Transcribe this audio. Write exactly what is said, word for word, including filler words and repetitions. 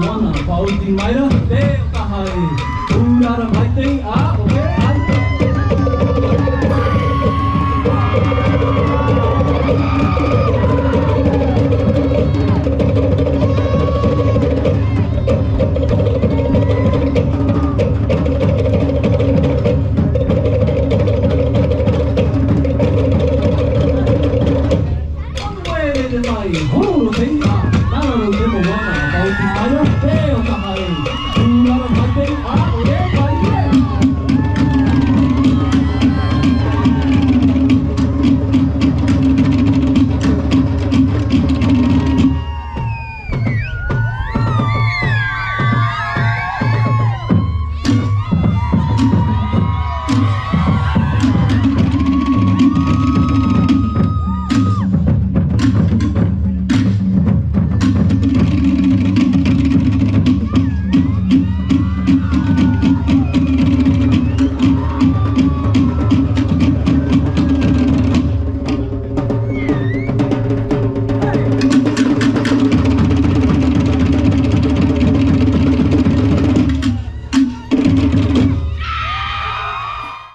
Mana, paʻoti mai ra, te o taha e. Ura ra mai te, a, o te, a,